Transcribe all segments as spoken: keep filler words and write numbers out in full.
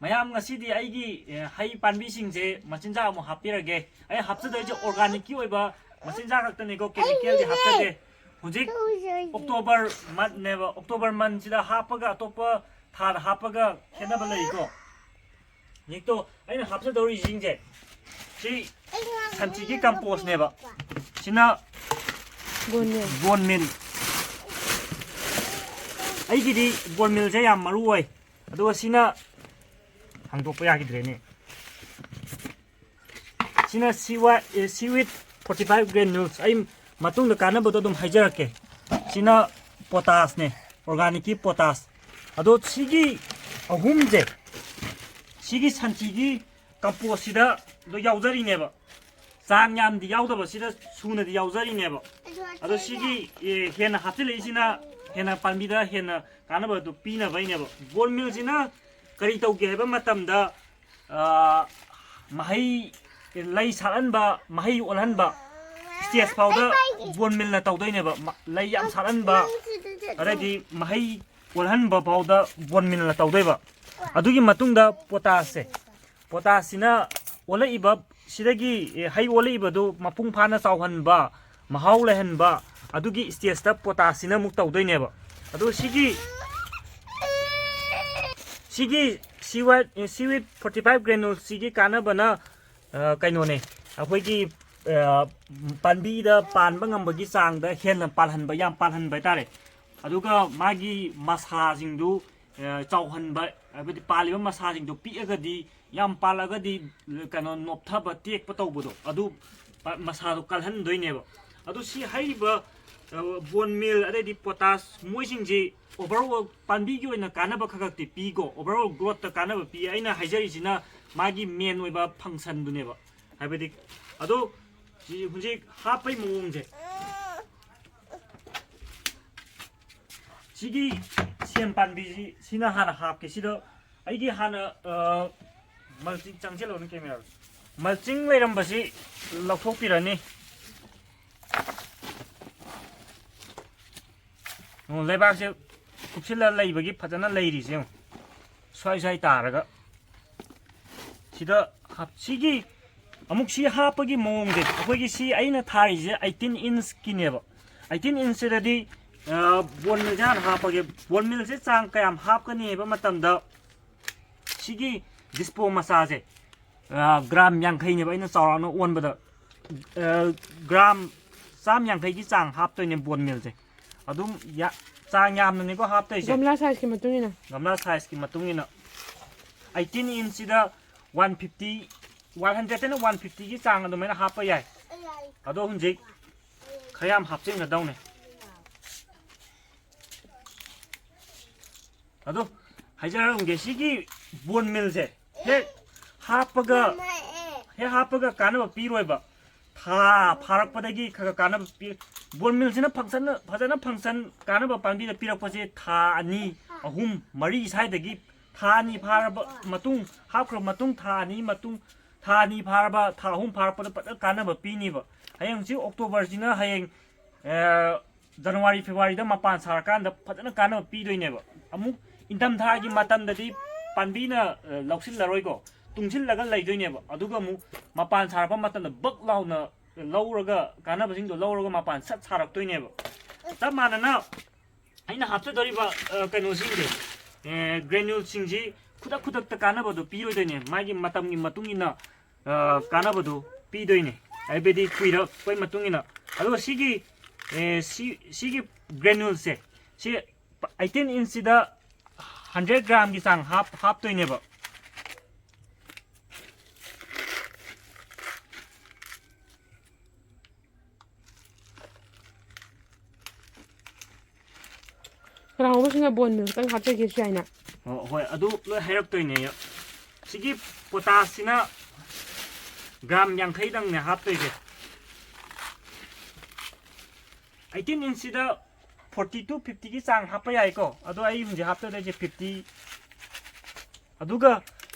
ꯃꯌꯥꯝ, ꯉꯁꯤꯗꯤ ꯑꯩꯒꯤ ꯑꯦ, ꯍꯩ ꯄꯥꯝꯕꯤꯁꯤꯡꯁꯦ ꯃꯆꯤꯟꯖꯥꯛ ꯑꯃꯨꯛ ꯍꯥꯞꯄꯤꯔꯒꯦ꯫ ꯑꯩ ꯍꯥꯞꯆꯗꯣꯏꯁꯦ ꯑꯣꯔꯒꯥꯅꯤꯛꯀꯤ ꯑꯣꯏꯕ ꯃꯆꯤꯟꯖꯥꯛ ꯈꯛꯇꯅꯤꯀꯣ, ꯀꯦꯃꯤꯀꯦꯜꯗꯤ ꯍꯥꯞꯆꯗꯦ꯫ ꯍꯧꯖꯤꯛ ꯑꯣꯛꯇꯣꯕꯔ ꯃꯟꯅꯦꯕ, ꯑꯣꯛꯇꯣꯕꯔ ꯃꯟꯁꯤꯗ ꯍꯥꯞꯄꯒ ꯑꯇꯣꯞꯄ ꯊꯥꯗ ꯍꯥꯞꯄꯒ ꯈꯦꯠꯅꯕ ꯂꯩꯀꯣ꯫ ꯍꯧꯖꯤꯛꯇꯣ ꯑꯩꯅ ꯍꯥꯞꯆꯗꯧꯔꯤꯁꯤꯡꯁꯦ ꯁꯤ ꯁꯟꯊꯤꯒꯤ ꯀꯝꯄꯣꯁꯅꯦꯕ꯫ ꯁꯤꯅ ꯕꯣꯟ ꯃꯤꯜ꯫ ꯑꯩꯒꯤꯗꯤ ꯕꯣꯟ ꯃꯤꯜꯁꯦ ꯌꯥꯝ ꯃꯔꯨ ꯑꯣꯏ꯫ ꯑꯗꯨꯒ ꯁꯤꯅ ꯍꯥꯡꯗꯣꯛꯄ ꯌꯥꯈꯤꯗ꯭ꯔꯦꯅꯦ꯫ ꯁꯤꯅ ꯁꯤ ꯋꯥꯏ, ꯑꯦ, ꯁꯤꯋꯤꯠ ꯐꯣꯔꯇꯤ ꯐꯥꯏꯚ ꯒ꯭ꯔꯦꯅꯨꯜꯁ꯫ ꯑꯩ ꯃꯇꯨꯡꯗ ꯀꯥꯟꯅꯕꯗꯣ ꯑꯗꯨꯝ ꯍꯥꯏꯖꯔꯛꯀꯦ꯫ ꯁꯤꯅ ꯄꯣꯇꯥꯁꯅꯦ, ꯑꯣꯔꯒꯥꯅꯤꯛꯀꯤ ꯄꯣꯇꯥꯁ꯫ ꯑꯗꯣ ꯁꯤꯒꯤ ꯑꯍꯨꯝꯁꯦ, ꯁꯤꯒꯤ ꯁꯟꯊꯤꯒꯤ ꯀꯝꯄꯣꯁꯁꯤꯗ ꯂꯣꯏ ꯌꯥꯎꯖꯔꯤꯅꯦꯕ꯫ ꯆꯥꯡ ꯌꯥꯝꯗꯤ ꯌꯥꯎꯗꯕ, ꯁꯤꯗ ꯁꯨꯅꯗꯤ ꯌꯥꯎꯖꯔꯤꯅꯦꯕ꯫ ꯑꯗꯣ ꯁꯤꯒꯤ, ꯑꯦ, ꯍꯦꯟꯅ ꯍꯥꯞꯆꯤꯜꯂꯛꯏꯁꯤꯅ ꯍꯦꯟꯅ ꯄꯥꯝꯕꯤꯗ ꯍꯦꯟꯅ ꯀꯥꯟꯅꯕꯗꯨ ꯄꯤꯅꯕꯩꯅꯦꯕ꯫ ꯕꯣꯟ ꯃꯤꯜꯁꯤꯅ ꯀꯔꯤ ꯇꯧꯒꯦ ꯍꯥꯏꯕ ꯃꯇꯝꯗ, ꯑ, ꯃꯍꯩ, ꯂꯩ ꯁꯥꯠꯍꯟꯕ, ꯃꯍꯩ ꯑꯣꯜꯍꯟꯕ ꯁ꯭ꯇꯦꯖ ꯐꯥꯎꯗ ꯕꯣꯟ ꯃꯤꯜꯅ ꯇꯧꯗꯣꯏꯅꯦꯕ꯫ ꯃ-, ꯂꯩ ꯌꯥꯝ ꯁꯥꯠꯍꯟꯕ, ꯑꯗꯩꯗꯤ ꯃꯍꯩ ꯑꯣꯜꯍꯟꯕ ꯐꯥꯎꯗ ꯕꯣꯟ ꯃꯤꯜꯅ ꯇꯧꯗꯣꯏꯕ꯫ ꯑꯗꯨꯒꯤ ꯃꯇꯨꯡꯗ ꯄꯣꯇꯥꯁꯁꯦ, ꯄꯣꯇꯥꯁꯁꯤꯅ ꯑꯣꯜꯂꯛꯏꯕ, ꯁꯤꯗꯒꯤ, ꯑꯦ, ꯍꯩ ꯑꯣꯜꯂꯛꯏꯕꯗꯨ ꯃꯄꯨꯡ ꯐꯥꯅ ꯆꯥꯎꯍꯟꯕ, ꯃꯍꯥꯎ ꯂꯩꯍꯟꯕ, ꯑꯗꯨꯒꯤ ꯁ꯭ꯇꯦꯖꯇ ꯄꯣꯇꯥꯁꯁꯤꯅ ꯑꯃꯨꯛ ꯇꯧꯗꯣꯏꯅꯦꯕ꯫ ꯑꯗꯨ ꯁꯤꯒꯤ, ꯁꯤꯒꯤ ꯁꯤ ꯋꯥꯏ, ꯁꯤꯋꯤꯠ ꯐꯣꯔꯇꯤ ꯐꯥꯏꯚ ꯒ꯭ꯔꯦꯅꯨꯜꯁ ꯁꯤꯒꯤ ꯀꯥꯟꯅꯕꯅ, ꯑ, ꯀꯩꯅꯣꯅꯦ, ꯑꯩꯈꯣꯏꯒꯤ, ꯑ, ꯄꯥꯝꯕꯤꯗ ꯄꯥꯟꯕ ꯉꯝꯕꯒꯤ ꯆꯥꯡꯗ ꯍꯦꯟꯅ ꯄꯥꯜꯍꯟꯕ, ꯌꯥꯝ ꯄꯥꯜꯍꯟꯕ ꯍꯥꯏꯇꯥꯔꯦ꯫ ꯑꯗꯨꯒ ꯃꯥꯒꯤ ꯃꯁꯥꯁꯤꯡꯗꯨ, ꯑ, ꯆꯥꯎꯍꯟꯕ, ꯍꯥꯏꯕꯗꯤ ꯄꯥꯜꯂꯤꯕ ꯃꯁꯥꯁꯤꯡꯗꯨ ꯄꯤꯛꯑꯒꯗꯤ, ꯌꯥꯝ ꯄꯥꯜꯂꯒꯗꯤ, ꯀꯩꯅꯣ, ꯅꯣꯞꯊꯕ, ꯇꯦꯛꯄ ꯇꯧꯕꯗꯣ, ꯑꯗꯨ ꯄ-, ꯃꯁꯥꯗꯣ ꯀꯜꯍꯟꯗꯣꯏꯅꯦꯕ꯫ ꯑꯗꯨ ꯁꯤ ꯍꯥꯏꯔꯤꯕ, ꯑ, ꯕꯣꯟ ꯃꯤꯜ ꯑꯗꯩꯗꯤ ꯄꯣꯇꯥꯁ, ꯃꯣꯏꯁꯤꯡꯁꯤ overall ꯄꯥꯝꯕꯤꯒꯤ ꯑꯣꯏꯅ ꯀꯥꯟꯅꯕ ꯈꯔ ꯈꯛꯇꯤ ꯄꯤꯀꯣ, overall growth ꯇ ꯀꯥꯟꯅꯕ ꯄꯤ꯫ ꯑꯩꯅ ꯍꯥꯏꯖꯔꯤꯁꯤꯅ ꯃꯥꯒꯤ ꯃꯦꯟ ꯑꯣꯏꯕ ꯐꯪꯁꯟꯗꯨꯅꯦꯕ꯫ ꯍꯥꯏꯕꯗꯤ, ꯑꯗꯣ ꯁꯤ ꯍꯧꯖꯤꯛ ꯍꯥꯞꯄꯩ ꯃꯑꯣꯡꯁꯦ, ꯁꯤꯒꯤ ꯁꯦꯝ ꯄꯥꯝꯕꯤꯁꯤ, ꯁꯤꯅ ꯍꯥꯟꯅ ꯍꯥꯞꯀꯦ꯫ ꯁꯤꯗ ꯑꯩꯒꯤ ꯍꯥꯟꯅ, ꯑ, ꯃꯜꯆꯤꯡ ꯆꯪꯁꯤꯜꯂꯛꯑꯣꯅꯦ ꯀꯦꯃꯦꯔꯥꯗ꯫ ꯃꯜꯆꯤꯡ ꯂꯩꯔꯝꯕꯁꯤ ꯂꯧꯊꯣꯛꯄꯤꯔꯅꯤ꯫ ꯑꯣ, ꯂꯩꯕꯥꯛꯁꯦ ꯀꯨꯞꯁꯤꯜꯂ ꯂꯩꯕꯒꯤ ꯐꯖꯅ ꯂꯩꯔꯤꯁꯦ ꯌꯦꯡꯉꯣ꯫ ꯁ꯭ꯋꯥꯏ ꯁ꯭ꯋꯥꯏ ꯇꯥꯔꯒ꯫ ꯁꯤꯗ ꯍꯥꯞ-, ꯁꯤꯒꯤ ꯑꯃꯨꯛ ꯁꯤ ꯍꯥꯞꯄꯒꯤ ꯃꯑꯣꯡꯁꯦ, ꯑꯩꯈꯣꯏꯒꯤ ꯁꯤ ꯑꯩꯅ ꯊꯥꯔꯤꯁꯦ eighteen inch ꯀꯤꯅꯦꯕ꯫ Eighteen inch ꯁꯤꯗꯗꯤ, ꯑ, bone meal ꯁꯦ ꯍꯥꯟꯅ ꯍꯥꯞꯄꯒꯦ꯫ Bone meal ꯁꯦ ꯆꯥꯡ ꯀꯌꯥꯝ ꯍꯥꯞꯀꯅꯤ ꯍꯥꯏꯕ ꯃꯇꯝꯗ, ꯁꯤꯒꯤ Dispo ꯃꯆꯥꯁꯦ, ꯑ, gram ꯌꯥꯡꯈꯩꯅꯦꯕ ꯑꯩꯅ ꯆꯥꯎꯔꯥꯛꯅ ꯑꯣꯟꯕꯗ꯫ ꯑ, gram ꯆꯥꯝ ꯌꯥꯡꯈꯩꯒꯤ ꯆꯥꯡ ꯍꯥꯞꯇꯣꯏꯅꯦ bone meal ꯁꯦ꯫ ꯑꯗꯨꯝ ꯌꯥ-, ꯆꯥꯡ ꯌꯥꯝꯅꯅꯤꯀꯣ ꯍꯥꯞꯇꯣꯏꯁꯦ꯫ ꯒꯝꯂꯥ size ꯀꯤ ꯃꯇꯨꯡ ꯏꯟꯅ꯫ ꯒꯝꯂꯥ size ꯀꯤ ꯃꯇꯨꯡ ꯏꯟꯅ꯫ Eighteen inch ꯁꯤꯗ one fifty, one hundred ꯇꯩꯅ one fifty ꯒꯤ ꯆꯥꯡ ꯑꯗꯨꯃꯥꯏꯅ ꯍꯥꯞꯄ ꯌꯥꯏ꯫ ꯑꯗꯣ ꯍꯧꯖꯤꯛ ꯈꯔ ꯌꯥꯝ ꯍꯥꯞꯆꯤꯟꯒꯗꯧꯅꯦ꯫ ꯑꯗꯣ ꯍꯥꯏꯖꯔꯝꯒꯦ, ꯁꯤꯒꯤ bone meal ꯁꯦ ꯍꯦꯛ ꯍꯥꯞꯄꯒ, ꯍꯦꯛ ꯍꯥꯞꯄꯒ ꯀꯥꯟꯅꯕ ꯄꯤꯔꯣꯏꯕ꯫ ꯊꯥ ꯐꯥꯔꯛꯄꯗꯒꯤ ꯈꯔ ꯈꯔ ꯀꯥꯟꯅꯕ ꯄꯤ꯫ Bone meal ꯁꯤꯅ function, ꯐꯖꯅ function ꯀꯥꯟꯅꯕ ꯄꯥꯝꯕꯤꯗ ꯄꯤꯔꯛꯄꯁꯦ ꯊꯥ ꯑꯅꯤ, ꯑꯍꯨꯝ, ꯃꯔꯤ ꯁ꯭ꯋꯥꯏꯗꯒꯤ, ꯊꯥ ꯑꯅꯤ ꯐꯥꯔꯕ ꯃꯇꯨꯡ, ꯍꯥꯞꯈ꯭ꯔꯕ ꯃꯇꯨꯡ, ꯊꯥ ꯑꯅꯤ ꯃꯇꯨꯡ, ꯊꯥ ꯑꯅꯤ ꯐꯥꯔꯕ, ꯊꯥ ꯑꯍꯨꯝ ꯐꯥꯔꯛꯄꯗ ꯐꯖꯅ ꯀꯥꯟꯅꯕ ꯄꯤꯅꯤꯕ꯫ ꯍꯌꯦꯡ ꯍꯧꯖꯤꯛ October ꯁꯤꯅ ꯍꯌꯦꯡ, ꯑ, January, February ꯗ ꯃꯄꯥꯟ ꯁꯥꯔꯀꯥꯟꯗ ꯐꯖꯅ ꯀꯥꯟꯅꯕ ꯄꯤꯗꯣꯏꯅꯦꯕ꯫ ꯑꯃꯨꯛ ꯏꯪꯊꯝꯊꯥꯒꯤ ꯃꯇꯝꯗꯗꯤ ꯄꯥꯝꯕꯤꯅ, ꯑ, ꯂꯧꯁꯤꯜꯂꯔꯣꯏꯀꯣ, ꯇꯨꯡꯁꯤꯜꯂꯒ ꯂꯩꯗꯣꯏꯅꯦꯕ꯫ ꯑꯗꯨꯒ ꯑꯃꯨꯛ ꯃꯄꯥꯟ ꯁꯥꯔꯛꯄ ꯃꯇꯝꯗ ꯕꯛ ꯂꯥꯎꯅ ꯂꯧꯔꯒ, ꯀꯥꯟꯅꯕꯁꯤꯡꯗꯣ ꯂꯧꯔꯒ ꯃꯄꯥꯟ ꯁꯠ ꯁꯥꯔꯛꯇꯣꯏꯅꯦꯕ꯫ ꯆꯞ ꯃꯥꯟꯅꯅ ꯑꯩꯅ ꯍꯥꯞꯆꯗꯧꯔꯤꯕ, ꯑ, ꯀꯩꯅꯣꯁꯤꯡꯁꯦ, ꯑ, granule ꯁꯤꯡꯁꯤ ꯈꯨꯗꯛ ꯈꯨꯗꯛꯇ ꯀꯥꯟꯅꯕꯗꯣ ꯄꯤꯔꯣꯏꯗꯣꯏꯅꯦ, ꯃꯥꯒꯤ ꯃꯇꯝꯒꯤ ꯃꯇꯨꯡ ꯏꯟꯅ, ꯑ, ꯀꯥꯟꯅꯕꯗꯣ ꯄꯤꯗꯣꯏꯅꯦ, ꯍꯥꯏꯕꯗꯤ ꯀꯨꯏꯔꯛꯄꯩ ꯃꯇꯨꯡ ꯏꯟꯅ꯫ ꯑꯗꯨꯒ ꯁꯤꯒꯤ, ꯑꯦ, ꯁꯤ, ꯁꯤꯒꯤ granule ꯁꯦ, ꯁꯤ eighteen inch ꯁꯤꯗ hundred gram ꯒꯤ ꯆꯥꯡ ꯍꯥꯞ-, ꯍꯥꯞꯇꯣꯏꯅꯦꯕ꯫ ꯀꯅꯥꯒꯨꯝꯕꯁꯤꯡꯅ bone meal ꯈꯛꯇꯪ ꯍꯥꯞꯆꯒꯦꯁꯨ ꯌꯥꯏꯅ꯫ ꯑꯣ, ꯍꯣꯏ, ꯑꯗꯨ ꯂꯣꯏ ꯍꯥꯏꯔꯛꯇꯣꯏꯅꯦ꯫ ꯁꯤꯒꯤ potash ꯁꯤꯅ gram ꯌꯥꯡꯈꯩꯗꯪꯅꯦ ꯍꯥꯞꯇꯣꯏꯁꯦ꯫ Eighteen inch ꯁꯤꯗ forty to fifty ꯒꯤ ꯆꯥꯡ ꯍꯥꯞꯄ ꯌꯥꯏꯀꯣ, ꯑꯗꯣ ꯑꯩ ꯍꯧꯖꯤꯛ ꯍꯥꯞꯇꯣꯏꯁꯦ fifty꯫ ꯑꯗꯨꯒ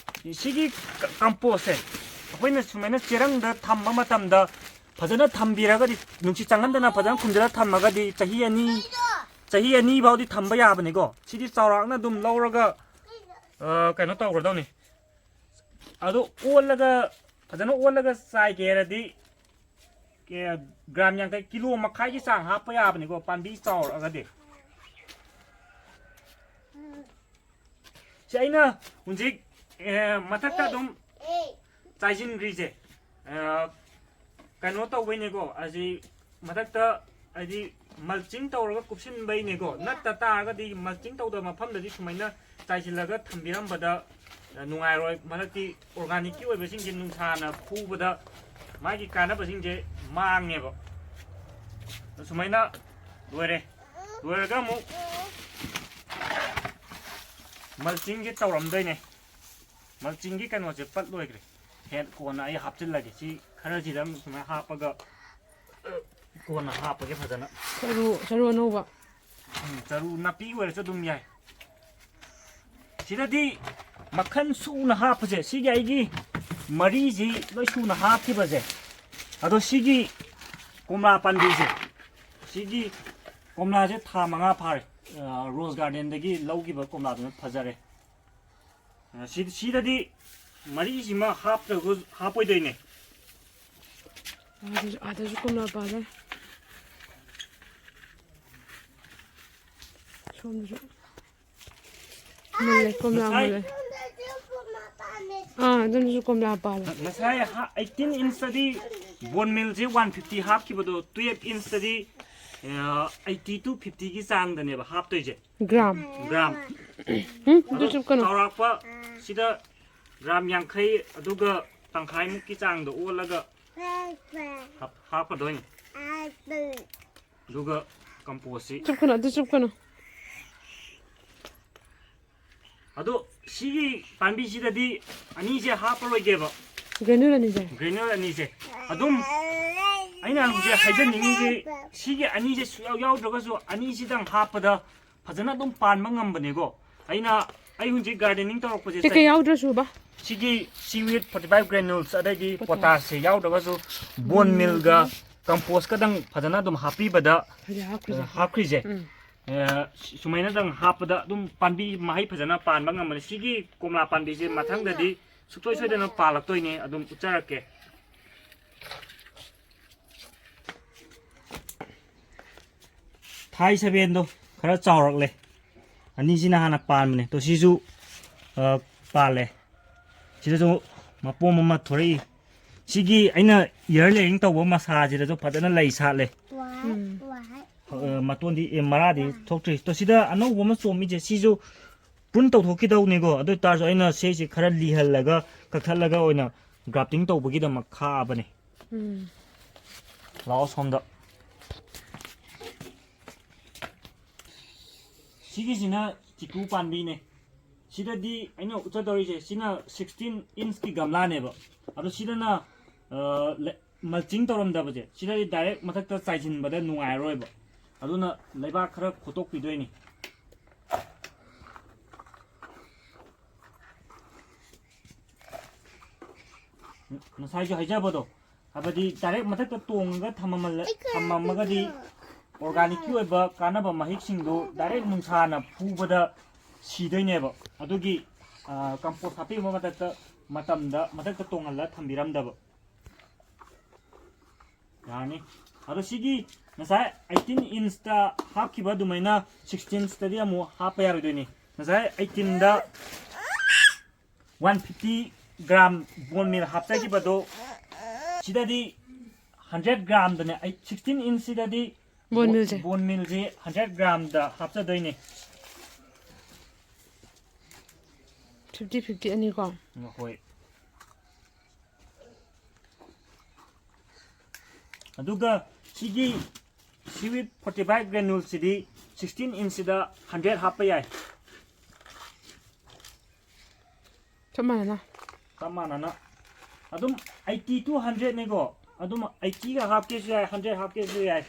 ꯁꯤꯒꯤ ꯀ-, compost ꯁꯦ ꯑꯩꯈꯣꯏꯅ ꯁꯨꯃꯥꯏꯅ ꯆꯦꯔꯪꯗ ꯊꯝꯕ ꯃꯇꯝꯗ ꯐꯖꯅ ꯊꯝꯕꯤꯔꯒꯗꯤ, ꯅꯨꯡꯁꯤꯠ ꯆꯪꯍꯟꯗꯅ ꯐꯖꯅ ꯈꯨꯝꯖꯤꯜꯂ ꯊꯝꯃꯒꯗꯤ ꯆꯍꯤ ꯑꯅꯤ, ꯆꯍꯤ ꯑꯅꯤ ꯐꯥꯎꯗꯤ ꯊꯝꯕ ꯌꯥꯕꯅꯤꯀꯣ꯫ ꯁꯤꯗꯤ ꯆꯥꯎꯔꯥꯛꯅ ꯑꯗꯨꯝ ꯂꯧꯔꯒ, ꯑ, ꯀꯩꯅꯣ ꯇꯧꯒꯗꯧꯅꯤ꯫ ꯑꯗꯨ ꯑꯣꯜꯂꯒ, ꯐꯖꯅ ꯑꯣꯜꯂꯒ ꯆꯥꯏꯒꯦ ꯍꯥꯏꯔꯗꯤ, ꯀꯦ-, ꯒ꯭ꯔꯥꯝ ꯌꯥꯡꯈꯩ, ꯀꯤꯂꯣ ꯃꯈꯥꯏꯒꯤ ꯆꯥꯡ ꯍꯥꯞꯄ ꯌꯥꯕꯅꯤꯀꯣ, ꯄꯥꯝꯕꯤ ꯆꯥꯎꯔꯛꯑꯒꯗꯤ꯫ ꯁꯤ ꯑꯩꯅ ꯍꯧꯖꯤꯛ, ꯑꯦ, ꯃꯊꯛꯇ ꯑꯗꯨꯝ ꯆꯥꯏꯁꯤꯟꯈ꯭ꯔꯤꯁꯦ, ꯑ, ꯀꯩꯅꯣ ꯇꯧꯕꯩꯅꯦꯀꯣ, ꯑꯁꯤ ꯃꯊꯛꯇ ꯍꯥꯏꯗꯤ mulching ꯇꯧꯔꯒ ꯀꯨꯞꯁꯤꯟꯕꯩꯅꯦꯀꯣ꯫ ꯅꯠꯇ ꯇꯥꯔꯒꯗꯤ, mulching ꯇꯧꯗꯕ ꯃꯐꯝꯗꯗꯤ ꯁꯨꯃꯥꯏꯅ ꯆꯥꯏꯁꯤꯜꯂꯒ ꯊꯝꯕꯤꯔꯝꯕꯗ, ꯑ, ꯅꯨꯡꯉꯥꯏꯔꯣꯏ꯫ ꯃꯊꯛꯀꯤ organicꯀꯤ ꯑꯣꯏꯕꯁꯤꯡꯁꯦ ꯅꯨꯡꯁꯥꯅ ꯐꯨꯕꯗ ꯃꯥꯒꯤ ꯀꯥꯟꯅꯕꯁꯤꯡꯁꯦ ꯃꯥꯡꯉꯦꯕ꯫ ꯁꯨꯃꯥꯏꯅ ꯂꯣꯏꯔꯦ꯫ ꯂꯣꯏꯔꯒ ꯑꯃꯨꯛ mulchingꯁꯦ ꯇꯧꯔꯝꯗꯣꯏꯅꯦ꯫ Mulchingꯒꯤ ꯀꯩꯅꯣꯁꯦ ꯄꯠ ꯂꯣꯏꯈ꯭ꯔꯦ꯫ ꯍꯦꯛ ꯀꯣꯟꯅ ꯑꯩ ꯍꯥꯞꯆꯤꯜꯂꯒꯦ꯫ ꯁꯤ ꯈꯔꯁꯤꯗ ꯑꯃꯨꯛ ꯁꯨꯃꯥꯏꯅ ꯍꯥꯞꯄꯒ, ꯀꯣꯟꯅ ꯍꯥꯞꯄꯒꯦ ꯐꯖꯅ꯫ ꯆꯔꯨ, ꯆꯔꯨ ꯑꯅꯧꯕ꯫ ꯎꯝ, ꯆꯔꯨ ꯅꯥꯄꯤ ꯑꯣꯏꯔꯁꯨ ꯑꯗꯨꯝ ꯌꯥꯏ꯫ ꯁꯤꯗꯗꯤ ꯃꯈꯜ ꯁꯨꯅ ꯍꯥꯞꯄꯁꯦ, ꯁꯤꯒꯤ ꯑꯩꯒꯤ ꯃꯔꯤꯁꯤ ꯂꯣꯏ ꯁꯨꯅ ꯍꯥꯞꯈꯤꯕꯁꯦ꯫ ꯑꯗꯣ ꯁꯤꯒꯤ ꯀꯣꯝꯂꯥ ꯄꯥꯝꯕꯤꯁꯦ, ꯁꯤꯒꯤ ꯀꯣꯝꯂꯥꯁꯦ ꯊꯥ ꯃꯉꯥ ꯐꯥꯔꯦ꯫ ꯑ, Rose Gardenꯗꯒꯤ ꯂꯧꯈꯤꯕ ꯀꯣꯝꯂꯥꯗꯨꯅ ꯐꯖꯔꯦ꯫ ꯑ, ꯁꯤ-, ꯁꯤꯗꯗꯤ ꯃꯔꯤꯁꯤꯃ ꯍꯥꯞꯇ꯭ꯔꯒ ꯍꯥꯞꯄꯣꯏꯗꯣꯏꯅꯦ꯫ ꯑꯥꯗꯁꯨ, ꯑꯥꯗꯁꯨ ꯀꯣꯝꯂꯥ ꯄꯥꯜꯂꯦ꯫ ꯁꯣꯝꯗꯁꯨ꯫ ꯃꯨꯜꯂꯦ, ꯀꯣꯝꯂꯥ ꯉꯁꯥꯏ ꯃꯨꯜꯂꯦ꯫ ꯑꯥ, ꯑꯗꯨꯝꯁꯨ ꯀꯣꯝꯂꯥ ꯄꯥꯜꯂꯦ꯫ ꯉꯁꯥꯏ ꯍꯥ-, eighteen inchꯇꯗꯤ bone mealꯁꯦ one fifty ꯍꯥꯞꯈꯤꯕꯗꯣ, twelve inchꯇꯗꯤ, ꯑ, eighty to fiftyꯒꯤ ꯆꯥꯡꯗꯅꯦꯕ ꯍꯥꯞꯇꯣꯏꯁꯦ꯫ ꯒ꯭ꯔꯥꯝ꯫ ꯒ꯭ꯔꯥꯝ꯫ ꯎꯝ, ꯑꯗꯨ ꯑꯗꯣ ꯆꯨꯞꯀꯅꯨ꯫ ꯆꯥꯎꯔꯥꯛꯄ ꯁꯤꯗ ꯒ꯭ꯔꯥꯝ ꯌꯥꯡꯈꯩ, ꯑꯗꯨꯒ ꯇꯪꯈꯥꯏꯃꯨꯛꯀꯤ ꯆꯥꯡꯗ ꯑꯣꯜꯂꯒ ꯍꯥꯞ-, ꯍꯥꯞꯀꯗꯣꯏꯅꯤ꯫ ꯑꯗꯨꯒ compost ꯁꯤ꯫ ꯆꯨꯞꯀꯅꯨ, ꯑꯗꯨ ꯆꯨꯞꯀꯅꯨ꯫ ꯑꯗꯣ ꯁꯤꯒꯤ ꯄꯥꯝꯕꯤꯁꯤꯗꯗꯤ ꯑꯅꯤꯁꯦ ꯍꯥꯞꯄꯔꯣꯏꯒꯦꯕ꯫ Granule ꯑꯅꯤꯁꯦ꯫ Granule ꯑꯅꯤꯁꯦ꯫ ꯑꯗꯨꯝ ꯑꯩꯅ ꯍꯧꯖꯤꯛ ꯍꯥꯏꯖꯅꯤꯡꯉꯤꯁꯦ, ꯁꯤꯒꯤ ꯑꯅꯤꯁꯦ ꯁꯨꯡꯌꯥꯎ ꯌꯥꯎꯗ꯭ꯔꯒꯁꯨ ꯑꯅꯤꯁꯤꯗꯪ ꯍꯥꯞꯄꯗ ꯐꯖꯅ ꯑꯗꯨꯝ ꯄꯥꯟꯕ ꯉꯝꯕꯅꯦꯀꯣ꯫ ꯑꯩꯅ, ꯑꯩ ꯍꯧꯖꯤꯛ gardening ꯇꯧꯔꯛꯄꯁꯦ ꯀꯩꯀꯩ ꯆꯍꯤ-, ꯌꯥꯎꯗ꯭ꯔꯁꯨꯕ? ꯁꯤꯒꯤ seaweed forty five granules, ꯑꯗꯩꯗꯤ potash꯫ Potashꯁꯦ ꯌꯥꯎꯗ꯭ꯔꯒꯁꯨ bone mealꯒ compost ꯀꯗꯪ ꯐꯖꯅ ꯑꯗꯨꯝ ꯍꯥꯞꯄꯤꯕꯗ, ꯍꯧꯖꯤꯛ ꯍꯥꯞꯈ꯭ꯔꯤꯁꯦ꯫ ꯑ, ꯍꯥꯞꯈ꯭ꯔꯤꯁꯦ꯫ ꯎꯝ꯫ ꯑ, ꯁꯨꯃꯥꯏꯅꯗꯪ ꯍꯥꯞꯄꯗ ꯑꯗꯨꯝ ꯄꯥꯝꯕꯤ ꯃꯍꯩ ꯐꯖꯅ ꯄꯥꯟꯕ ꯉꯝꯕꯅꯤ꯫ ꯁꯤꯒꯤ ꯀꯣꯝꯂꯥ ꯄꯥꯝꯕꯤꯁꯦ ꯃꯊꯪꯗꯗꯤ ꯁꯨꯡꯁꯣꯏ ꯁꯣꯏꯗꯅ ꯄꯥꯜꯂꯛꯇꯣꯏꯅꯦ, ꯑꯗꯨꯝ ꯎꯠꯆꯔꯛꯀꯦ꯫ ꯊꯥꯏ ꯁꯕꯦꯟꯗꯣ ꯈꯔ ꯆꯥꯎꯔꯛꯂꯦ꯫ ꯑꯅꯤꯁꯤꯅ ꯍꯥꯟꯅ ꯄꯥꯟꯕꯅꯦ꯫ ꯇꯣ ꯁꯤꯁꯨ, ꯑ, ꯄꯥꯜꯂꯦ꯫ ꯁꯤꯗꯁꯨ ꯃꯄꯣꯝ ꯑꯃ ꯊꯣꯔꯛꯏ꯫ ꯁꯤꯒꯤ ꯑꯩꯅ ꯏꯌꯔ ꯂꯦꯌꯤꯡ ꯇꯧꯕ ꯃꯁꯥꯁꯤꯗꯁꯨ ꯐꯖꯅ ꯂꯩ ꯁꯥꯠꯂꯦ꯫ ꯎꯝ꯫ ꯑ, ꯃꯇꯣꯟꯗꯤ, ꯑꯦ, ꯃꯔꯥꯗꯤ ꯊꯣꯛꯇ꯭ꯔꯤ꯫ ꯇꯣ ꯁꯤꯗ ꯑꯅꯧꯕ ꯑꯃ ꯆꯣꯡꯉꯤꯁꯦ, ꯁꯤꯁꯨ ꯄ꯭ꯔꯨꯟ ꯇꯧꯊꯣꯛꯈꯤꯗꯧꯅꯤꯀꯣ꯫ ꯑꯗꯨ ꯑꯣꯏ ꯇꯥꯔꯁꯨ ꯑꯩꯅ ꯁꯤꯁꯦ ꯈꯔ ꯂꯤꯍꯜꯂꯒ, ꯀꯛꯊꯠꯂꯒ ꯑꯣꯏꯅ ꯒ꯭ꯔꯥꯐꯇꯤꯡ ꯇꯧꯕꯒꯤꯗꯃꯛ ꯈꯥꯛꯑꯕꯅꯦ꯫ ꯎꯝ꯫ ꯂꯥꯛꯑꯣ ꯁꯣꯝꯗ꯫ ꯁꯤꯒꯤꯁꯤꯅ ꯆꯤꯀꯨ ꯄꯥꯝꯕꯤꯅꯦ꯫ ꯁꯤꯗꯗꯤ ꯑꯩꯅ ꯎꯠꯆꯗꯧꯔꯤꯁꯦ, ꯁꯤꯅ ꯁꯤꯛꯁꯇꯤꯟ ꯏꯟꯁꯀꯤ ꯒꯝꯂꯥꯅꯦꯕ꯫ ꯑꯗꯣ ꯁꯤꯗꯅ, ꯑ, ꯂꯩ-, ꯃꯜꯆꯤꯡ ꯇꯧꯔꯝꯗꯕꯁꯦ, ꯁꯤꯗꯗꯤ ꯗꯥꯏꯔꯦꯛ ꯃꯊꯛꯇ ꯆꯥꯏꯁꯤꯟꯕꯗ ꯅꯨꯡꯉꯥꯏꯔꯔꯣꯏꯕ꯫ ꯑꯗꯨꯅ ꯂꯩꯕꯥꯛ ꯈꯔ ꯈꯣꯠꯇꯣꯛꯄꯤꯗꯣꯏꯅꯤ꯫ ꯉꯁꯥꯏꯁꯨ ꯍꯥꯏꯖꯕꯗꯣ, ꯍꯥꯏꯕꯗꯤ ꯗꯥꯏꯔꯦꯛ ꯃꯊꯛꯇ ꯇꯣꯡꯉꯒ ꯊꯝꯃꯝꯃꯜꯂ-, ꯊꯝꯃꯝꯃꯒꯗꯤ ꯑꯣꯔꯒꯥꯅꯤꯛꯀꯤ ꯑꯣꯏꯕ ꯀꯥꯟꯅꯕ ꯃꯍꯤꯛꯁꯤꯡꯗꯨ ꯗꯥꯏꯔꯦꯛ ꯅꯨꯡꯁꯥꯅ ꯐꯨꯕꯗ ꯁꯤꯗꯣꯏꯅꯦꯕ꯫ ꯑꯗꯨꯒꯤ, ꯑ, ꯀꯝꯄꯣꯁ ꯍꯥꯞꯄꯤꯕ ꯃꯊꯛꯇ, ꯃꯇꯝꯗ ꯃꯊꯛꯇ ꯇꯣꯡꯍꯜꯂ ꯊꯝꯕꯤꯔꯝꯗꯕ꯫ ꯌꯥꯔꯅꯤ꯫ ꯑꯗꯣ ꯁꯤꯒꯤ ꯉꯁꯥꯏ ꯑꯩꯠꯇꯤꯟ ꯏꯟꯁꯇ ꯍꯥꯞꯈꯤꯕ ꯑꯗꯨꯃꯥꯏꯅ ꯁꯤꯛꯁꯇꯤꯟꯁꯇꯗꯤ ꯑꯃꯨꯛ ꯍꯥꯞꯄ ꯌꯥꯔꯣꯏꯗꯣꯏꯅꯤ꯫ ꯉꯁꯥꯏ ꯑꯩꯠꯇꯤꯟꯗ one fifty gram bone meal ꯍꯥꯞꯆꯈꯤꯕꯗꯣ, ꯁꯤꯗꯗꯤ ꯍꯟꯗ꯭ꯔꯦꯠ ꯒ꯭ꯔꯥꯝꯗꯅꯦ, ꯑꯩ ꯁꯤꯛꯁꯇꯤꯟ ꯏꯟꯁꯁꯤꯗꯗꯤ ꯕꯣꯟ ꯃꯤꯜꯁꯦ꯫ ꯕꯣꯟ ꯃꯤꯜꯁꯦ ꯍꯟꯗ꯭ꯔꯦꯠ ꯒ꯭ꯔꯥꯝꯗ ꯍꯥꯞꯆꯗꯣꯏꯅꯦ꯫ ꯐꯤꯐꯇꯤ ꯐꯤꯐꯇꯤ ꯑꯅꯤꯀꯣ? ꯍꯣꯏ꯫ ꯑꯗꯨꯒ ꯁꯤꯒꯤ seaweed fortified granule ꯁꯤꯗꯤ ꯁꯤꯛꯁꯇꯤꯟ ꯏꯟꯁꯁꯤꯗ ꯍꯟꯗ꯭ꯔꯦꯠ ꯍꯥꯞꯄ ꯌꯥꯏ꯫ ꯆꯞ ꯃꯥꯟꯅꯅ꯫ ꯆꯞ ꯃꯥꯟꯅꯅ꯫ ꯑꯗꯨꯝ ꯑꯩꯠꯇꯤ ꯇꯨ ꯍꯟꯗ꯭ꯔꯦꯠꯅꯤꯀꯣ꯫ ꯑꯗꯨꯝ ꯑꯩꯠꯇꯤꯒ ꯍꯥꯞꯀꯦꯁꯨ ꯌꯥꯏ, ꯍꯟꯗ꯭ꯔꯦꯠ ꯍꯥꯞꯀꯦꯁꯨ ꯌꯥꯏ꯫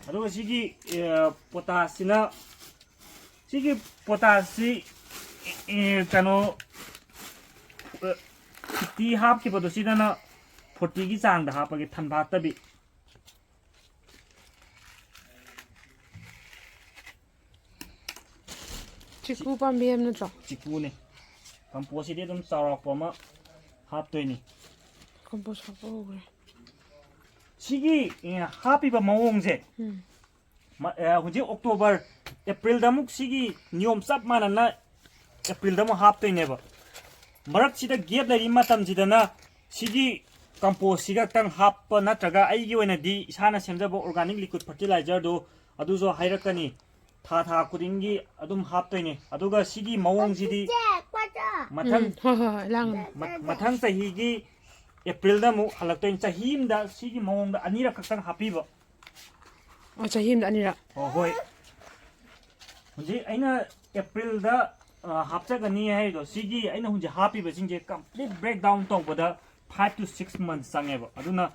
ꯑꯗꯨꯒ ꯁꯤꯒꯤ, ꯑꯦ, ꯄꯣꯇꯥꯁꯁꯤꯅ, ꯁꯤꯒꯤ ꯄꯣꯇꯥꯁꯁꯤ, ꯑꯦ, ꯀꯩꯅꯣ, ꯑꯦ, ꯐꯤꯐꯇꯤ ꯍꯥꯞꯈꯤꯕꯗꯣ ꯁꯤꯗꯅ ꯐꯣꯔꯇꯤꯒꯤ ꯆꯥꯡꯗ ꯍꯥꯞꯄꯒꯦ, ꯊꯟꯕ ꯍꯥꯞꯇꯕꯤ꯫ ꯆꯤꯀꯨ ꯄꯥꯝꯕꯤ ꯍꯥꯏꯕ ꯅꯠꯇ꯭ꯔꯣ? ꯆꯤꯀꯨꯅꯦ꯫ ꯀꯝꯄꯣꯁꯁꯤꯗꯤ ꯑꯗꯨꯝ ꯆꯥꯎꯔꯥꯛꯄ ꯑꯃ ꯍꯥꯞꯇꯣꯏꯅꯤ꯫ ꯀꯝꯄꯣꯁ ꯍꯥꯞꯄ ꯍꯧꯈ꯭ꯔꯦ꯫ ꯁꯤꯒꯤ ꯑꯦ, ꯍꯥꯞꯄꯤꯕ ꯃꯑꯣꯡꯁꯦ ꯎꯝ꯫ ꯃ- ꯑꯦ, ꯍꯧꯖꯤꯛ ꯑꯣꯛꯇꯣꯕꯔ, ꯑꯦꯄ꯭ꯔꯤꯜꯗ ꯑꯃꯨꯛ ꯁꯤꯒꯤ ꯅꯤꯌꯣꯝ ꯆꯞ ꯃꯥꯟꯅꯅ ꯑꯦꯄ꯭ꯔꯤꯜꯗ ꯑꯃꯨꯛ ꯍꯥꯞꯇꯣꯏꯅꯦꯕ꯫ ꯃꯔꯛꯁꯤꯗ ꯒꯦꯞ ꯂꯩꯔꯤ ꯃꯇꯝꯁꯤꯗꯅ ꯁꯤꯒꯤ ꯀꯝꯄꯣꯁꯁꯤꯒ ꯈꯛꯇꯪ ꯍꯥꯞꯄ ꯅꯠꯇ꯭ꯔꯒ ꯑꯩꯒꯤ ꯑꯣꯏꯅꯗꯤ ꯏꯁꯥꯅ ꯁꯦꯝꯖꯕ ꯑꯣꯔꯒꯥꯅꯤꯛ ꯂꯤꯀ꯭ꯋꯤꯠ ꯐꯔꯇꯤꯂꯥꯏꯖꯔꯗꯣ ꯑꯗꯨꯁꯨ ꯍꯥꯏꯔꯛꯀꯅꯤ꯫ ꯊꯥ ꯊꯥ ꯈꯨꯗꯤꯡꯒꯤ ꯑꯗꯨꯝ ꯍꯥꯞꯇꯣꯏꯅꯦ꯫ ꯑꯗꯨꯒ ꯁꯤꯒꯤ ꯃꯑꯣꯡꯁꯤꯗꯤ ꯃꯊꯪ ꯎꯝ, ꯍꯣꯏ ꯍꯣꯏ ꯍꯣꯏ ꯂꯥꯡꯒꯅꯨ꯫ ꯃ- ꯃꯊꯪ ꯆꯍꯤꯒꯤ ꯑꯦꯄ꯭ꯔꯤꯜꯗ ꯑꯃꯨꯛ ꯍꯜꯂꯛꯇꯣꯏꯅꯤ꯫ ꯆꯍꯤ ꯑꯃꯗ ꯁꯤꯒꯤ ꯃꯑꯣꯡꯗ ꯑꯅꯤꯔꯛ ꯈꯛꯇꯪ ꯍꯥꯞꯄꯤꯕ꯫ ꯑꯣ, ꯆꯍꯤ ꯑꯃꯗ ꯑꯅꯤꯔꯛ꯫ ꯑꯣ, ꯍꯣꯏ꯫ ꯍꯧꯖꯤꯛ ꯑꯩꯅ ꯑꯦꯄ꯭ꯔꯤꯜꯗ ꯑ, ꯍꯥꯞꯆꯒꯅꯤ ꯍꯥꯏꯔꯤꯗꯣ, ꯁꯤꯒꯤ ꯑꯩꯅ ꯍꯧꯖꯤꯛ ꯍꯥꯞꯄꯤꯕꯁꯤꯡꯁꯦ ꯀꯝꯄ꯭ꯂꯤꯠ ꯕ꯭ꯔꯦꯛ ꯗꯥꯎꯟ ꯇꯧꯕꯗ five to six months ꯆꯪꯉꯦꯕ꯫ ꯑꯗꯨꯅ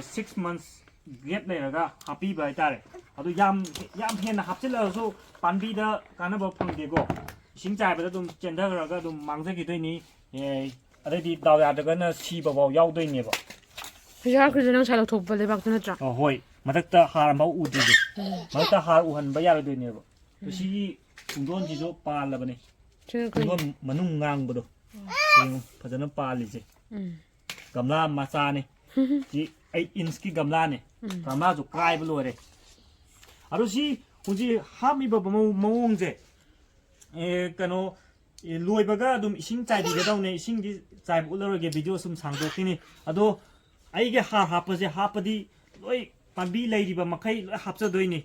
ꯁꯤꯛꯁ ꯃꯟꯁ ꯒꯦꯞ ꯂꯩꯔꯒ ꯍꯥꯞꯄꯤꯕ ꯍꯥꯏꯇꯥꯔꯦ꯫ ꯑꯗꯨ ꯌꯥꯝ ꯌꯥꯝ ꯍꯦꯟꯅ ꯍꯥꯞꯆꯤꯜꯂꯒꯁꯨ ꯄꯥꯝꯕꯤꯗ ꯀꯥꯟꯅꯕ ꯐꯪꯗꯦꯀꯣ꯫ ꯏꯁꯤꯡ ꯆꯥꯏꯕꯗ ꯑꯗꯨꯝ ꯆꯦꯟꯊꯈ꯭ꯔꯒ ꯑꯗꯨꯝ ꯃꯥꯡꯖꯈꯤꯗꯣꯏꯅꯤ꯫ ꯑꯦ, ꯑꯗꯩꯗꯤ ꯗꯥꯎ ꯌꯥꯗ꯭ꯔꯒꯅ ꯁꯤꯕ ꯐꯥꯎ ꯌꯥꯎꯗꯣꯏꯅꯦꯕ꯫ ꯍꯧꯖꯤꯛ ꯍꯥꯞꯈ꯭ꯔꯤꯁꯦ ꯅꯪ ꯉꯁꯥꯏ ꯂꯧꯊꯣꯛꯄ ꯂꯩꯕꯥꯛꯇꯨ ꯅꯠꯇ꯭ꯔꯥ? ꯑꯣ, ꯍꯣꯏ, ꯃꯊꯛꯇ ꯍꯥꯔ ꯑꯃꯐꯥꯎ ꯎꯗ꯭ꯔꯤꯁꯦ꯫ ꯃꯊꯛꯇ ꯍꯥꯔ ꯎꯍꯟꯕ ꯌꯥꯔꯣꯏꯗꯣꯏꯅꯦꯕ꯫ ꯑꯗꯣ ꯁꯤꯒꯤ ꯄꯨꯡꯗꯣꯟꯁꯤꯁꯨ ꯄꯥꯜꯂꯕꯅꯦ꯫ ꯁꯤꯅ ꯀꯩ? ꯄꯨꯡꯗꯣꯟ ꯃꯅꯨꯡ ꯉꯥꯡꯕꯗꯣ ꯌꯦꯡꯉꯨ, ꯐꯖꯅ ꯄꯥꯜꯂꯤꯁꯦ꯫ ꯎꯝ꯫ ꯒꯝꯂꯥ ꯃꯆꯥꯅꯦ꯫ ꯁꯤ ꯑꯩꯠ ꯏꯟꯁꯀꯤ ꯒꯝꯂꯥꯅꯦ꯫ ꯎꯝ꯫ ꯒꯝꯂꯥꯁꯨ ꯀꯥꯏꯕ ꯂꯣꯏꯔꯦ꯫ ꯑꯗꯣ ꯁꯤ ꯍꯧꯖꯤꯛ ꯍꯥꯞꯄꯤꯕ ꯃꯑꯣꯡ- ꯃꯑꯣꯡꯁꯦ, ꯑꯦ, ꯀꯩꯅꯣ, ꯑꯦ, ꯂꯣꯏꯕꯒ ꯑꯗꯨꯝ ꯏꯁꯤꯡ ꯆꯥꯏꯕꯤꯒꯗꯧꯅꯦ꯫ ꯏꯁꯤꯡꯗꯤ ꯆꯥꯏꯕ ꯎꯠꯂꯔꯣꯏꯒꯦ, ꯚꯤꯗꯤꯑꯣ ꯁꯨꯝ ꯁꯥꯡꯗꯣꯛꯈꯤꯅꯤ꯫ ꯑꯗꯣ ꯑꯩꯒꯤ ꯍꯥꯔ ꯍꯥꯞꯄꯁꯦ ꯍꯥꯞꯄꯗꯤ ꯂꯣꯏ ꯄꯥꯝꯕꯤ ꯂꯩꯔꯤꯕ ꯃꯈꯩ ꯂꯣꯏ ꯍꯥꯞꯆꯗꯣꯏꯅꯤ꯫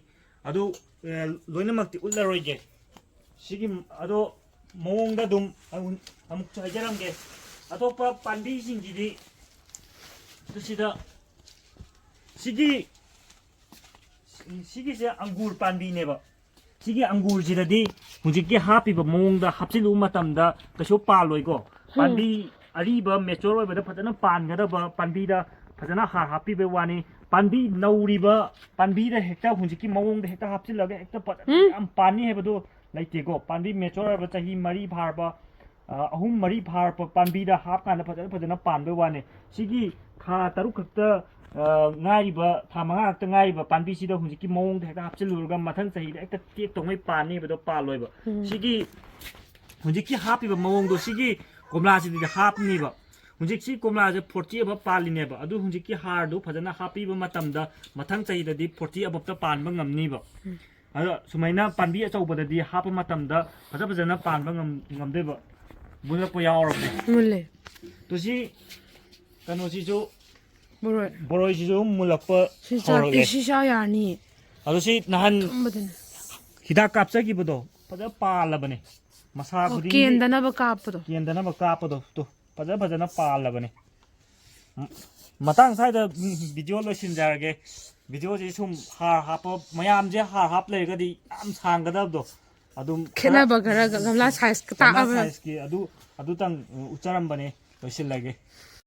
ꯑꯗꯨ, ꯑꯦ, ꯂꯣꯏꯅꯃꯛꯇꯤ ꯎꯠꯂꯔꯣꯏꯒꯦ꯫ ꯁꯤꯒꯤ ꯑꯗꯣ ꯃꯑꯣꯡꯗ ꯑꯗꯨꯝ ꯑꯃꯨꯛ- ꯑꯃꯨꯛꯁꯨ ꯍꯥꯏꯖꯔꯝꯒꯦ꯫ ꯑꯇꯣꯞꯄ ꯄꯥꯝꯕꯤꯁꯤꯡꯁꯤꯗꯤ ꯁꯤꯗ, ꯁꯤꯒꯤ ꯁꯤꯒꯤꯁꯦ ꯑꯪꯒꯨꯔ ꯄꯥꯝꯕꯤꯅꯦꯕ꯫ ꯁꯤꯒꯤ ꯑꯪꯒꯨꯔꯁꯤꯗꯗꯤ ꯍꯧꯖꯤꯛꯀꯤ ꯍꯥꯞꯄꯤꯕ ꯃꯑꯣꯡꯗ ꯍꯥꯞꯆꯤꯜꯂꯨꯕ ꯃꯇꯝꯗ ꯀꯩꯁꯨ ꯄꯥꯜꯂꯣꯏꯀꯣ꯫ ꯄꯥꯝꯕꯤ ꯑꯔꯤꯕ ꯃꯦꯆꯣꯔ ꯑꯣꯏꯕꯗ ꯐꯖꯅ ꯄꯥꯟꯒꯗꯕ ꯄꯥꯝꯕꯤꯗ ꯐꯖꯅ ꯍꯥꯔ ꯍꯥꯞꯄꯤꯕꯩ ꯋꯥꯅꯤ꯫ ꯄꯥꯝꯕꯤ ꯅꯧꯔꯤꯕ ꯄꯥꯝꯕꯤꯗ ꯍꯦꯛꯇ ꯍꯧꯖꯤꯛꯀꯤ ꯃꯑꯣꯡꯗ ꯍꯦꯛꯇ ꯍꯥꯞꯆꯤꯜꯂꯒ ꯍꯦꯛꯇ ꯐꯖꯅ ꯌꯥꯝ ꯄꯥꯟꯅꯤ ꯍꯥꯏꯕꯗꯣ ꯂꯩꯇꯦꯀꯣ꯫ ꯄꯥꯝꯕꯤ ꯃꯦꯆꯣꯔ ꯑꯣꯏꯕ ꯆꯍꯤ ꯃꯔꯤ ꯐꯥꯔꯕ, ꯑ, ꯑꯍꯨꯝ ꯃꯔꯤ ꯐꯥꯔꯛꯄ ꯄꯥꯝꯕꯤꯗ ꯍꯥꯞꯀꯥꯟꯗ ꯐꯖꯅ ꯐꯖꯅ ꯄꯥꯟꯕꯩ ꯋꯥꯅꯤ꯫ ꯁꯤꯒꯤ ꯊꯥ ꯇꯔꯨꯛ ꯈꯛꯇ ꯉꯥꯏꯔꯤꯕ ꯊꯥ ꯃꯉꯥ ꯈꯛꯇ ꯉꯥꯏꯔꯤꯕ ꯄꯥꯝꯕꯤꯁꯤꯗ ꯍꯧꯖꯤꯛꯀꯤ ꯃꯑꯣꯡꯗ ꯍꯦꯛꯇ ꯍꯥꯞꯆꯤꯜꯂꯨꯔꯒ ꯃꯊꯪ ꯆꯍꯤꯗ ꯍꯦꯛꯇ ꯇꯦꯛꯇꯧꯉꯩ ꯄꯥꯟꯅꯤꯕꯗꯣ ꯄꯥꯜꯂꯣꯏꯕ꯫ ꯎꯝ꯫ ꯁꯤꯒꯤ ꯍꯧꯖꯤꯛꯀꯤ ꯍꯥꯞꯄꯤꯕ ꯃꯑꯣꯡꯗꯣ, ꯁꯤꯒꯤ ꯀꯣꯝꯂꯥꯁꯤꯗꯤ ꯍꯥꯞꯅꯤꯕ꯫ ꯍꯧꯖꯤꯛꯁꯤ ꯀꯣꯝꯂꯥꯁꯦ ꯐꯣꯔꯇꯤ ꯑꯕꯞ ꯄꯥꯜꯂꯤꯅꯦꯕ, ꯑꯗꯨ ꯍꯧꯖꯤꯛꯀꯤ ꯍꯥꯔꯗꯨ ꯐꯖꯅ ꯍꯥꯞꯄꯤꯕ ꯃꯇꯝꯗ ꯃꯊꯪ ꯆꯍꯤꯗꯗꯤ ꯐꯣꯔꯇꯤ ꯑꯕꯞꯇ ꯄꯥꯟꯕ ꯉꯝꯅꯤꯕ꯫ ꯎꯝ꯫ ꯑꯗꯣ ꯁꯨꯃꯥꯏꯅ ꯄꯥꯝꯕꯤ ꯑꯆꯧꯕꯗꯗꯤ ꯍꯥꯞꯄ ꯃꯇꯝꯗ ꯐꯖ ꯐꯖꯅ ꯄꯥꯟꯕ ꯉꯝ-, ꯉꯝꯗꯣꯏꯕ꯫ ꯃꯨꯜꯂꯛꯄ ꯌꯥꯎꯔꯕꯅꯦ꯫ ꯃꯨꯜꯂꯦ꯫ ꯑꯗꯣ ꯁꯤ ꯀꯩꯅꯣꯁꯤꯁꯨ, ꯕꯣꯔꯣꯏ꯫ ꯕꯣꯔꯣꯏꯁꯤꯁꯨ ꯃꯨꯜꯂꯛꯄ ꯁꯤ ꯆꯥ-, ꯍꯧꯔꯛꯂꯦ꯫ ꯁꯤ ꯆꯥ ꯌꯥꯔꯅꯤ꯫ ꯑꯗꯣ ꯁꯤ ꯅꯍꯥꯟ ꯊꯨꯝꯕꯗꯨꯅ꯫ ꯍꯤꯗꯥꯛ ꯀꯥꯞꯆꯈꯤꯕꯗꯣ ꯐꯖꯅ ꯄꯥꯜꯂꯕꯅꯦ꯫ ꯃꯁꯥ ꯑꯣ, ꯈꯨꯗꯤꯡꯒꯤ ꯀꯦꯟꯗꯅꯕ ꯀꯥꯞꯄꯗꯣ꯫ ꯀꯦꯟꯗꯅꯕ ꯀꯥꯞꯄꯗꯣ꯫ ꯇꯨ, ꯐꯖ ꯐꯖꯅ ꯄꯥꯜꯂꯕꯅꯦ꯫ ꯎꯝ, ꯃꯇꯥꯡ ꯁ꯭ꯋꯥꯏꯗ, ꯎꯝ, ꯚꯤꯗꯤꯑꯣ ꯂꯣꯏꯁꯤꯟꯖꯔꯒꯦ꯫ ꯚꯤꯗꯤꯑꯣꯁꯤ ꯁꯨꯝ ꯍꯥꯔ ꯍꯥꯞꯄ, ꯃꯌꯥꯝꯁꯦ ꯍꯥꯔ ꯍꯥꯞ ꯂꯩꯔꯒꯗꯤ ꯌꯥꯝ ꯁꯥꯡꯒꯗꯕꯗꯣ꯫ ꯑꯗꯨꯝ ꯈꯔ ꯈꯦꯠꯅꯕ ꯈꯔꯒ ꯒꯝꯂꯥ ꯁꯥꯏꯖꯀ ꯒꯝꯂꯥ ꯇꯥꯛꯑꯕ꯫ ꯁꯥꯏꯖꯀꯤ ꯑꯗꯨ, ꯑꯗꯨꯇꯪ, ꯎꯝ, ꯎꯠꯆꯔꯝꯕꯅꯦ꯫ ꯂꯣꯏꯁꯤꯜꯂꯒꯦ꯫